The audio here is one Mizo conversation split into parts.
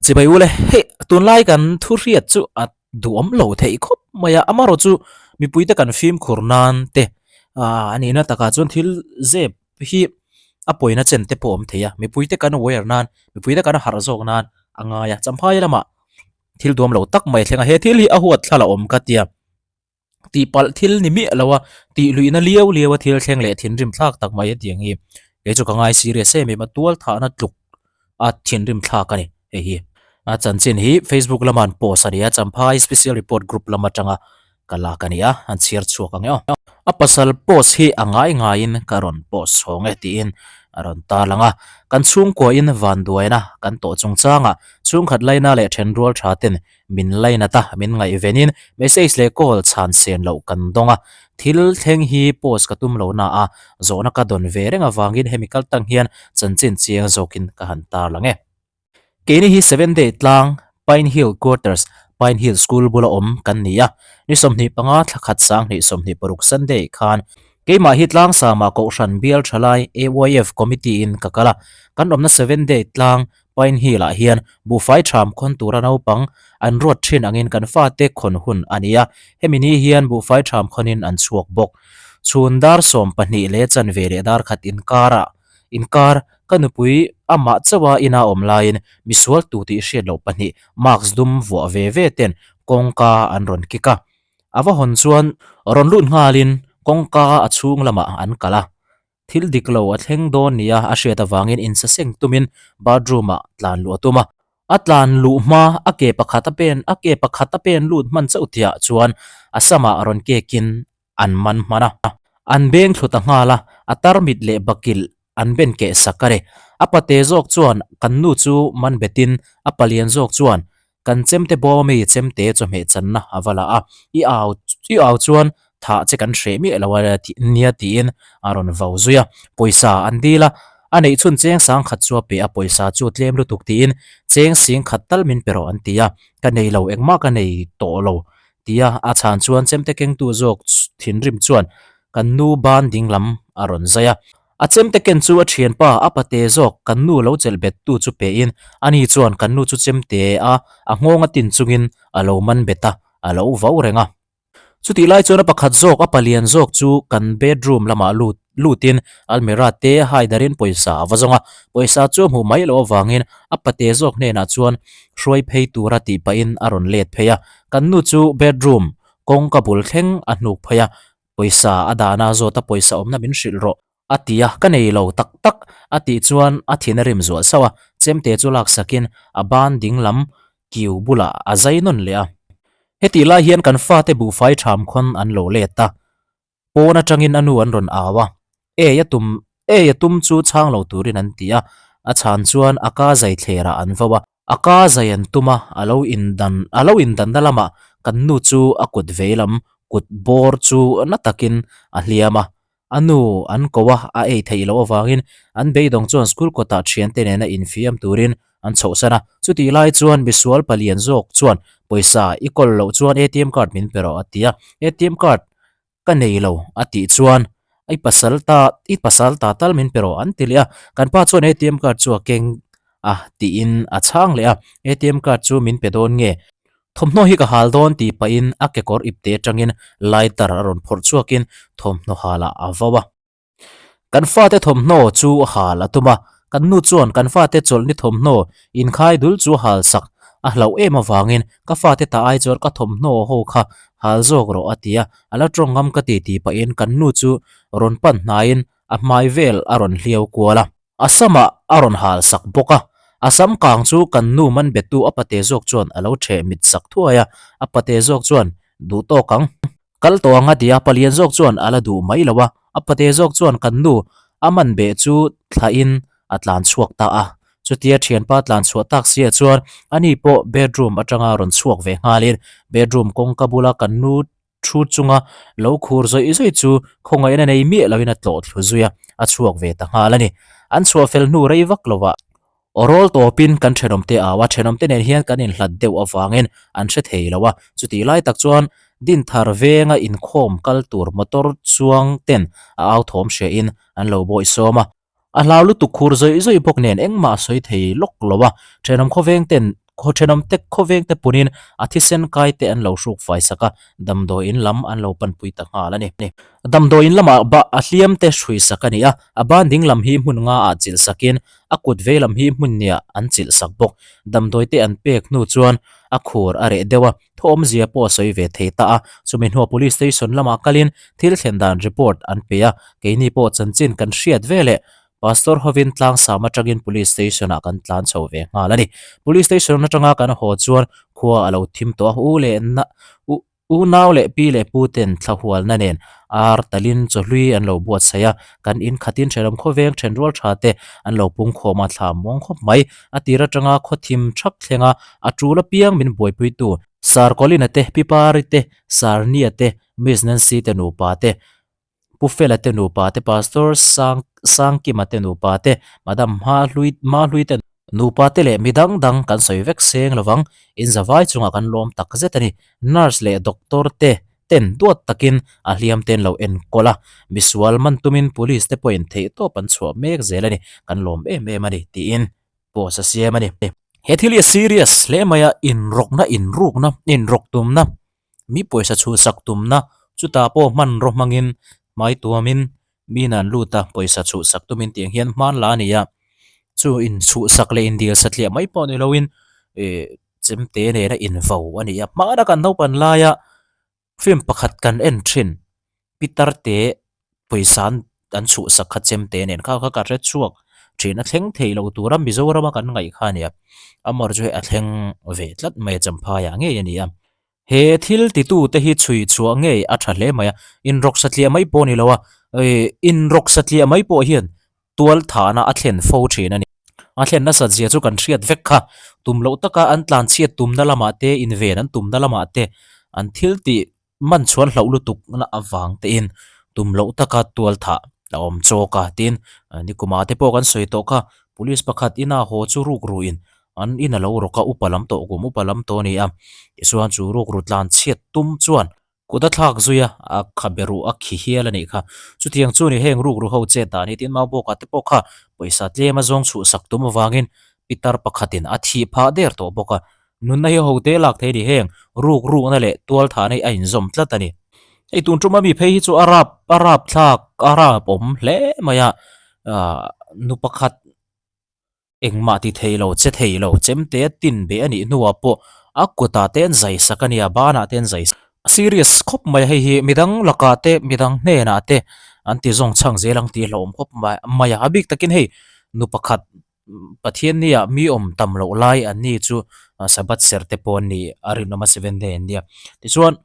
Chibai ule, hei tunlai kan thu hriat chu a duhawm lo theih khawp mai a, amaherawh chu mipuite kan fimkhur nan te ah a nihna takah chuan thil zep hi a pawina chen te pawh a awm thei a, mipuite kan aware nan, mipuite kan harh zawk nan a ngai a, Champhai lamah thil duhawm lo tak mai a thleng a, he thil hi a huat thla la awm ka tia. Tihpalh thil ni miah lo a, tih luihna liau liau a thil thleng leh thinrim thlak tak mai hetiang hi kei chu ka ngai serious em em a, tual thahna tluk a thinrim thlak a ni hei hi. A chanchin hi Facebook lama an post a ni a, Champhai Special Report Group lam atanga ka lak a ni a, an chhiar chhuak ang e aw. A pasal post hi a ngai ngaiin ka rawn post chhawng e tiin a rawn tarlang a, kan chhungkuain vanduaina kan tawh chungchangah chhungkhat laina leh thenrual tha ten Min lainat a, min ngaihvenin message leh call chhan sen loh kan dawng a, thil thleng hi post ka tum lo na a, zawhna ka dawn ve reng avangin hemi kal tang hian chanchin chiang zawkin ka han tarlang e. Keini hi Seven Day tlang, Pine Hill Quarters, Pine Hill School bula awm kan ni a, ni 25 thla khat 2026 Sunday khan keimah hi Tlangsama Kohhran Bial Thalai AYF Committee in ka kal a, kan awmna Seven Day tlang, Pine Hill-ah hian buhfai ṭham khawn tura naupang an ruat ṭhin angin kan fate khawn hun a ni a, hemi ni hian buhfai ṭham khawnin an chhuak bawk. Chhun dar 12 leh chanve leh dar khat inkarah inkar ka nupui amah chauha ina awm laiin misual tu tih hriat loh pahnih mask dum vuah ve ve ten kawngka an rawn kik a. A va hawn chuan rawn lut nghalin kawngka a chhung lamah an kal a. Thil dik lo a thleng dawn nia a hriat avangin insaseng tumin bathroom-ah tlan luh a tum a. A tlan luh hma a ke pakhat a pen a ke pakhat a pen lut hman chauh tihah chuan a samah rawn kekin an man hman a. An beng thlu ta nghal a, a tarmit leh bakilh an ben keh sak a ni. A pate zawk chuan kan nu chu man betin a palian zawk chuan Kan chemte bawm ami chemte chawhmeh channa a va la a, i au i au chuan thah che kan hreh miah lo a nia tiin a rawn vau zui a, pawisa an dil a, a neih chhun cheng sang khat chu a pe a, pawisa chu tlem lutuk tiin cheng sing khat tal min pe rawh an ti a, ka nei lo engmah ka nei tawh lo tia a chhan chuan chemte kengtu zawk thinrim chuan kan nu ban dinglam a rawn zai a. A chemte ken chu a thianpa a pate zawk kan nu lo chelh bet tu chu pein ani chuan kan nu chu chemte a a nghawng a tin chungin a lo man bet a, a lo vau reng a. Chutih lai chuan a pakhat zawk a palian zawk chu kan bedroom lamah lut lutin almirah te haidarin pawisa a va zawng a, pawisa chu a hmuh mai loh avangin a pate zawk hnenah chuan hruai phei tura tih pahin a rawn let phei a, kan nu chu bedroom kawngka bul thleng a hnuk phei a, Pawisa a dahna zawta pawisa awmna min hrilh rawh a ti a, ka nei lo tak tak a tih chuan a thin a rim zual sauh a, chemte chu laksakin a ban ding lam kiu bulah a zai nawn leh a. Hetih lai hian kan fate buhfai ṭham khawn an lo let a, pawn aṭangin a nu an rawn au a, ei a tum ei a tum chu chhang lo turin an ti a, a chhan chuan a ka zai thlerah an vo a. A ka zai an tum a, a lo indan a lo indanna lamah kan nu chu a kut vei lam kut bawr chu na takin a hliam a, a nu an ko a, a ei theih loh avangin an beidawng chuan school kawtah thiante nena infiam turin an chhohsan a, chutih lai chuan misual palian zawk chuan pawisa i kawl loh chuan atm card min pe rawh a ti a, atm card Ka nei lo a tih chuan i pasal ta i pasal ta tal min pe rawh an ti leh a, kan pa chuan atm card chu a keng a tiin a chhang leh a, atm card chu min pe dawn nge thawmhnaw hi ka hal dawn tih pahin a kekawr ipte atangin lighter a rawn phawrh chhuakin thawmhnaw halah a vo a. Kan fate thawmhnaw chu hal a tum a, kan nu chuan kan fate chawlhni thawmhnaw inkhai dul chu hal sak a hlauh em avangin ka fate ta ai chuan ka thawmhnaw ho kha hal zawk rawh a ti a, a la tawng ngam ka ti tih pahin kan nu chu rawn pan hnaiin a hmai vel a rawn hliau kual a. A samah a rawn hal sak bawk a, a sam kang chu kan nu man bettu a pate zawk chuan a lo ṭheh mit sak thuai a, a pate zawk chuan duh tawk ang. Kal tawh ang a ti a, palian zawk chuan a la duh mai lo a, a pate zawk chuan kan nu a man beh chu thlahin a tlan chhuak ta a. Chutia thianpa tlan chhuah tak sia chuan ani pawh bedroom atanga rawn chhuak ve nghalin bedroom kawngka bula kan nu thu chunga lo khur zawih zawih chu khawngaihna nei miah loin a tlawh thlu zui a, a chhuak ve ta nghal a ni. An chhuah fel hnu rei vak lovah Aw rawl tawpin kan thenawmte au a, thenawmte nen hian kan inhlat deuh avangin an hre thei lo a, chutih lai tak chuan Dinthar venga inkhawm kal tur motor chuang ten a au thawm hrehin an lo bawih sawm a. A hlau lutuk khur zawih zawih bawk nen engmah a sawi thei lawk lo a, thenawm khawveng ten Khaw thenawmte khawvengte punin a thisen kaite an lo hruk fai sak a, damdawiin lam an lo panpui ta nghal a ni. Damdawiin lamah bah a hliamte hrui sak a ni a, a ban ding lam hi hmun ngaah chilh sakin a kut vei lam hi hmun niah an chilh sak bawk. Damdawite an pek hnu chuan a khur a reh deuh a, thaw awmzia pawh a sawi ve thei ta a. Chumi hnuah Police Station lamah kalin thil thlen dan report an pe a, keini pawh chanchin kan hriat ve leh Pastor hovin tlangsam atangin Police Station ah kan tlan chho ve nghal a ni. Police Station atanga kan haw chuan khua a lo thim tawh a, u leh na u unau leh pi leh pu ten thlahualna nen ar talin chawhlui an lo buatsaih a, kan in khatin thenawm khawveng thenrual tha te an lo pung khawm a, thla muang khawp mai. A tir atanga khaw thim thak thlenga a tul apiang min buaipuitu Sir Colin-a te, Pi Pari te, Sir Nia te, Miss Nancy te nupa te, Pu Fela te nupa te, Pastor Sang Sangkima te nupa te, Madam Hmahlui Hmahlui te nupa te leh mi dang dang kan sawi vek seng lovang, in zavai chungah kan lawm tak zet a ni. Nurse leh Doctor te ten duat takin a hliam ten lo enkawl a, misual man tumin Police te pawhin theihtawp an chhuah mek zel a ni, kan lawm em em a ni, tiin post a siam a ni. He thil hi a serious hle mai a, inrawkna inrukna, inrawk tumna Mi pawisa chhuhsak tumna chutah pawh hmanraw hmangin hmai tuamin mi in an lut a, pawisa chhuhsak tumin tiang hian hman la a ni a, chu inchhuhsak leh indil satliah mai pawh ni loin ih chemte nena invo a ni a, hmana kan naupan laia film pakhat kan en thin pitar te pawisa an an chhuhsak kha chemte nen kha kha ka hre chhuak thin a thleng thei lo tura Mizoram a kan ngaih kha a nia amawr chu hei a thleng ve tlat mai a Champhai ah ngei a ni a he thil titu te hi chhui chhuah ngei a tha hle mai a inrawk satliah mai pawh a ni lo a ih inrawk satliah mai pawh hian tual thahna a thlen fo thin a ni. A thlen nasat zia chu kan hriat vek kha. Tum loh taka an tlanchhiat tumna lamah te, inven an tumna lamah te, an thil tih man chhuan hlauh lutuk na avang tein tum loh taka tual thah a awm chawk a. Tin, Nikuma te pawh kan sawi tawh kha, Police pakhat ina haw chu ruk ruin an in a lo rawk a, upa lam tawh kum upa lam tawh a ni a. Tichuan chu rukru tlanchhiat tum chuan Kut a thlak zui a, a kha be ruh a khi hial a nih kha. Chutiang chu ni heng ruk ru ho chet dan hi tin mau bawkah te pawh kha pawisa tlem a zawng chhuhsak tum avangin pitar pakhatin a thih phah der tawh bawk a. Nunna hi ho te lak thei a ni heng ruk rukna leh tual thahna hi a inzawm tlat a ni. Hei tun tum a mi phei hi chu a rap a rap thlak a rap awm hle mai a, ah nu pakhat Engmah ti thei lo, che thei lo, chemte a tin beh a nih hnuah pawh a kutah te an zai sak a nia, banah te an zai sak. A serious khawp mai a, hei hi midang lakah te, midang hnenah te an ti zawng chhang zel ang tih hlauhawm khawp mai a. A bik takin hei nu pakhat Pathiannia mi awm tam loh lai an ni chu Sabbath serh te pawh an ni a rinawm a, seventh day an nia. Tichuan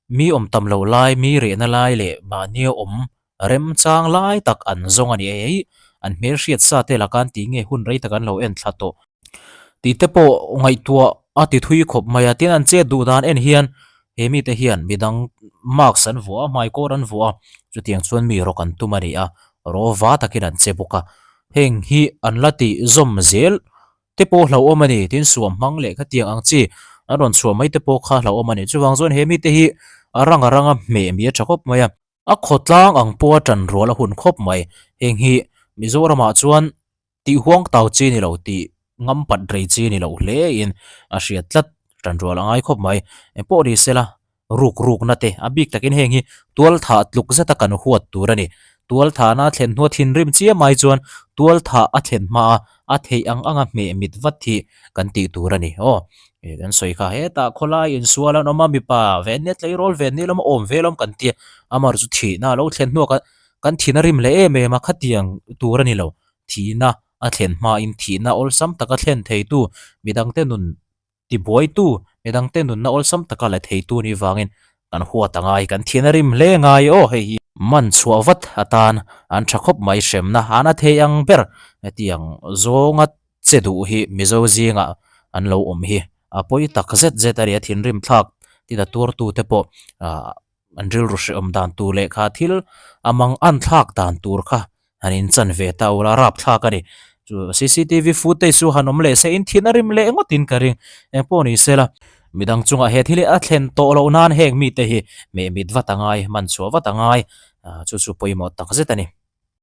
mi awm tam loh lai, mi rehna lai leh mahnia awm Remchang lai tak an zawng a ni ei, an hmelhriat sa te laka an tih nge hun rei tak an lo en thla tawh tih te pawh ngaihtuah a ti thui khawp mai a, tin an chet duh dan en hian he mite hian midang mask an vuah a, hmaikawr an vuah a, chutiang chuan mi rawk an tum a ni a, rawva takin an che bawk a, heng hi an la tih zawm zel te pawh hlauhawm a ni, tin suam hmang leh khatiang ang chi an rawn chhuah mai te pawh kha hlauhawm a ni, chuvang chuan he mite hi a rang a ranga hmeh mi a tha khawp mai a. A khawtlang ang pawha ṭan rual a hun khawp mai. Heng hi Mizoramah chuan tih huang tau chi ni lo tih ngam pat rei chi ni lo hle in a hriat tlat ṭan rual a ngai khawp mai. Eng pawh ni sela ruk rukna te a bik takin heng hi tual thah tluk zeta kan huat tur a ni. Tual thahna a thlen hnua thinrim chiam ai chuan tual thah a thlen hma a a theih ang anga hmeh mit vat hi kan tih tur a ni. Aw, kan sawi kha hetah khawlai insual an awm a, mipa ve nia tleirawl ve nia lawm a awm ve lawm kan tia, amaherawh chu thihna a lo thlen hnuah khan kan thihna rim leh em em a, khatiang tur a ni lo. Thihna a thlen hmain thihna awlsam taka thlen theitu midangte nun Tibuaitu, midangte nunna awlsam taka la theitu nih vangin kan huat a ngai, kan thian a rim hle ngai aw hei hi. Man chhuah vat atan an tha khawp mai hremna an a thei ang ber hetiang zawnga che duh hi Mizo zingah an lo awm hi a pawi tak zet zet a ni a, thinrim thlak tina tuartute pawh ah An rilru hrehawm dan tur leh kha thil a mang an thlak dan tur kha han inchan ve ta ula rap thlak a ni. Chu cctv footage chu han awm leh se in thin a rim leh ngawt in ka ring. Eng pawh ni se la, midang chungah he thil hi a thlen tawh loh nan heng mite hi meh mit vat a ngai, man chhuah vat a ngai, chu chu pawimawh tak zet a ni.